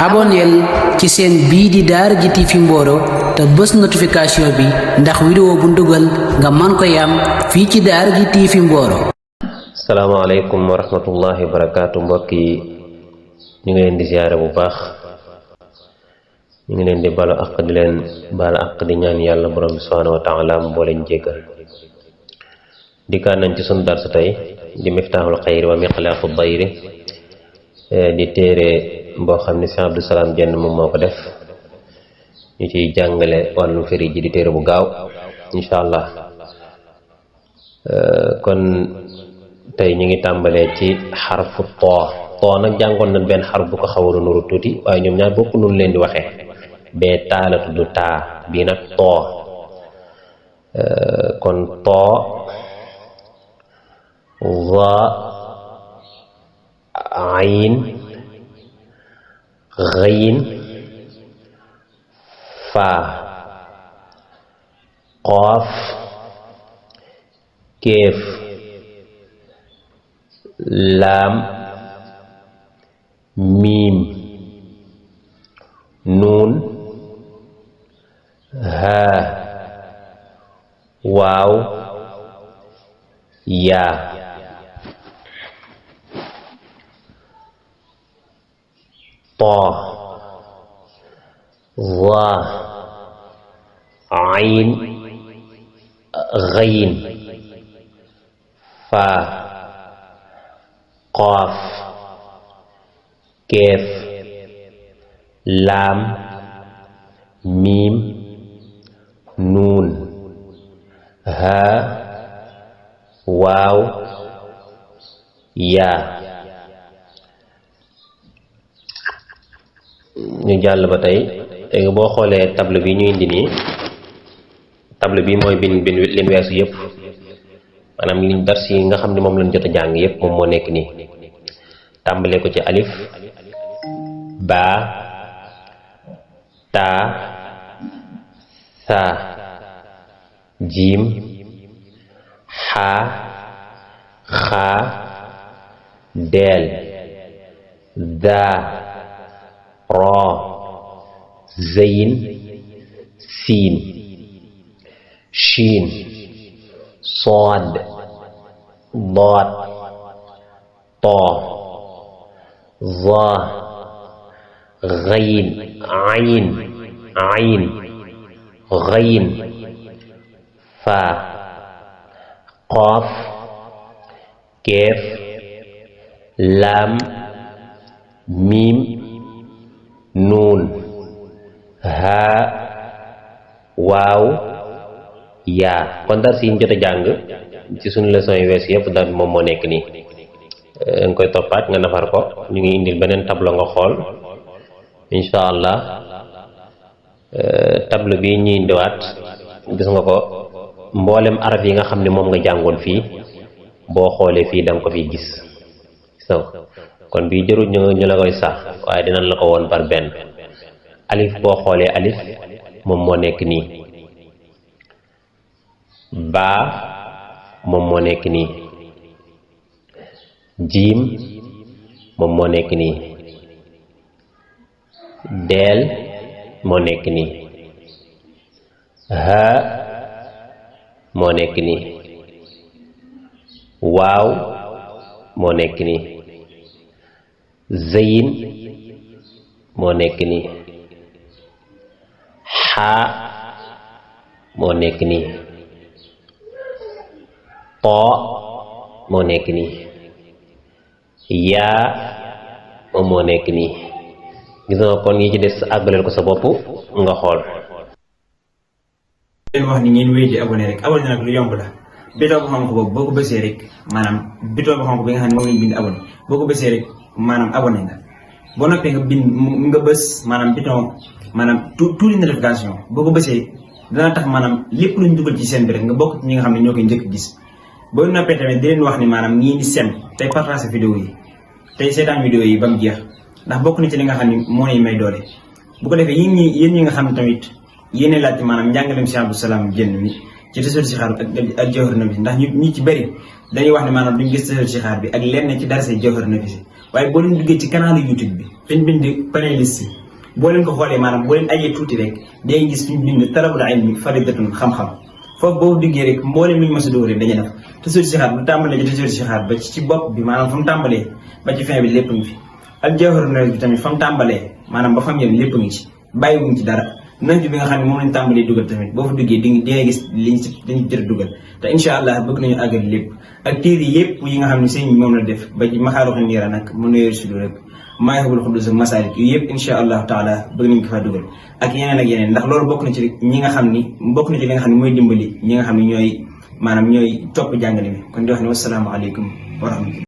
abonneel ci seen bii di Daara J TV Mboro te bës notification bi ndax vidéo bu ndugal nga man ko yam fii ci Daara J TV Mboro. Assalamualaikum warahmatullahi wabarakatuh. Mbokk yi ñu ngi leen di ziaré bu baax, ñu ngi leen di balu ak di leen bal ak di ñaan yalla borom subhanahu wa ta'ala mo leen jéggal. Dikkaan nañ ci sunu darsu tay di Miftahul Khayr wa Miqlaqud Dayr di téré boo xam ne Cheikh Abdou Salam Diène moom moo ko def ñu ciy jàngale wàllu firi ji di téere bu gaaw insha allah. Kon tey ñu ngi tàmbalee ci xarfu too nag jàngoon nañ benn xarf bu ko xaw a nuru tuuti waaye ñoom ñaar bokk nun leen di waxee, bee taa la tudd taa, bii nag too. kon too za ayn ghayn fa qaf kef lam mim nun ha waw ya. Ta za ayn ghayn fa qaf kef lam mim nun ha waw ya. ñu jàll ba tey nga boo xoolee table bi ñu indi nii, table bi mooy bin leen weesu yëpp, maanaam liñ dars yi nga xam ne moom lañ jot a jàng yëpp moom moo nekk nii. tàmbalee ko ci alif ba ta sa jiim xa xa deel da ra zayn siin shiin saad daad ta za ghayn ayn ayn ghayn fa qaf kef lam mim nun ha waaw yaa. kon dar si ñu jot a jàng ci suñu leçon yi wees yëpp daal moom moo nekk nii. nga koy toppaat nga nafar ko, ñu ngi indil beneen tableau nga xool insha allah. tableau bi ñuy indiwaat gis nga ko, mboolem araf yi nga xam ne moom nga jàngoon fii boo xoolee fii danga ko fi gis. so kon bii jërul ñu la koy sax waaye dinañ la ko woon par benn. alif boo xoolee alif moom moo nekk nii, baa moom moo nekk nii, jiim moom moo nekk nii, deel moo nekk nii, ha moo nekk nii, waaw moo nekk nii, zayin moo nekk nii, xaa moo nekk nii, too moo nekk nii, yaa moom moo nekk nii. gis nga kon yi ci des àggaleel ko sa bopp nga xool. leen wax ni ngeen wéy di abonné rek, abonné nag lu yomb la. bidon bu xonk boobu boo ko bësee rek maanaam bidon bu xonk bi nga xam ne moom lañ bind abonné, boo ko bësee rek maanaam abonné nga. boo noppee nga bind nga bës maanaam bidon maanaam tuuti notification, boo ko bësee dana tax maanaam lépp luñ dugal ci seen bi rek nga bokk ci ñi nga xam ne ñoo koy njëkk gis. boo noppee tamit di leen wax ni maanaam ñii di sem tey partage vidéo yi, tey seetaan vidéo yi ba mu jeex, ndax bokk na ci li nga xam ne moo lay may doole. bu ko defee yéen ñi nga xam ne tamit yéene laajte maanaam njàngaleem Cheikh Abdou Salam Diène mi ci tasawur si xaar ak jawhar nafis, ndax ñu ci bëri dañuy wax ne maanaam duñ gis tasawur si xaar bi ak lenn ci darase jawhar nafis. waaye boo leen duggee ci canal YouTube bi fi ñu bind panéliste boo leen ko xoolee maanaam boo leen ajee tuuti rek day gis fi ñu bind talabul ilmi faridatun xam-xam foofu boo duggee rek mbooleem lu ñu mës a dóoree dañuy def tasawur si xaar bu tàmbalee ci tasawur si xaar ba ci bopp bi maanaam fa mu tàmbalee ba ci fin bi lépp ngi fi al jawharu nafis bi tamit fa mu tàmbalee maanaam ba fa mu yem lépp ngi ci bàyyiwuñ ci dara nañ bi nga xam ne moom lañ tàmbalee dugal tamit boo fa duggee di nga gis liñ jër dugal te incha allah bëgg nañu àggal lépp ak téere yëpp yi nga xam ne sëñ bi moom la def ba ci maxaaruxi niira nag mu nuyeer si rek maayxabul xudus ak masaalik yu yëpp incha allahu taala bëgg nañ ko faa dugal ak yeneen ak yeneen ndax loolu bokk na ci ñi nga xam ni bokk na ci li nga xam ne mooy dimbali ñi nga xam ne ñooy maanaam ñooy topp jàngale mi kon di wax ne wassalaamu aleykum wa rahmatullah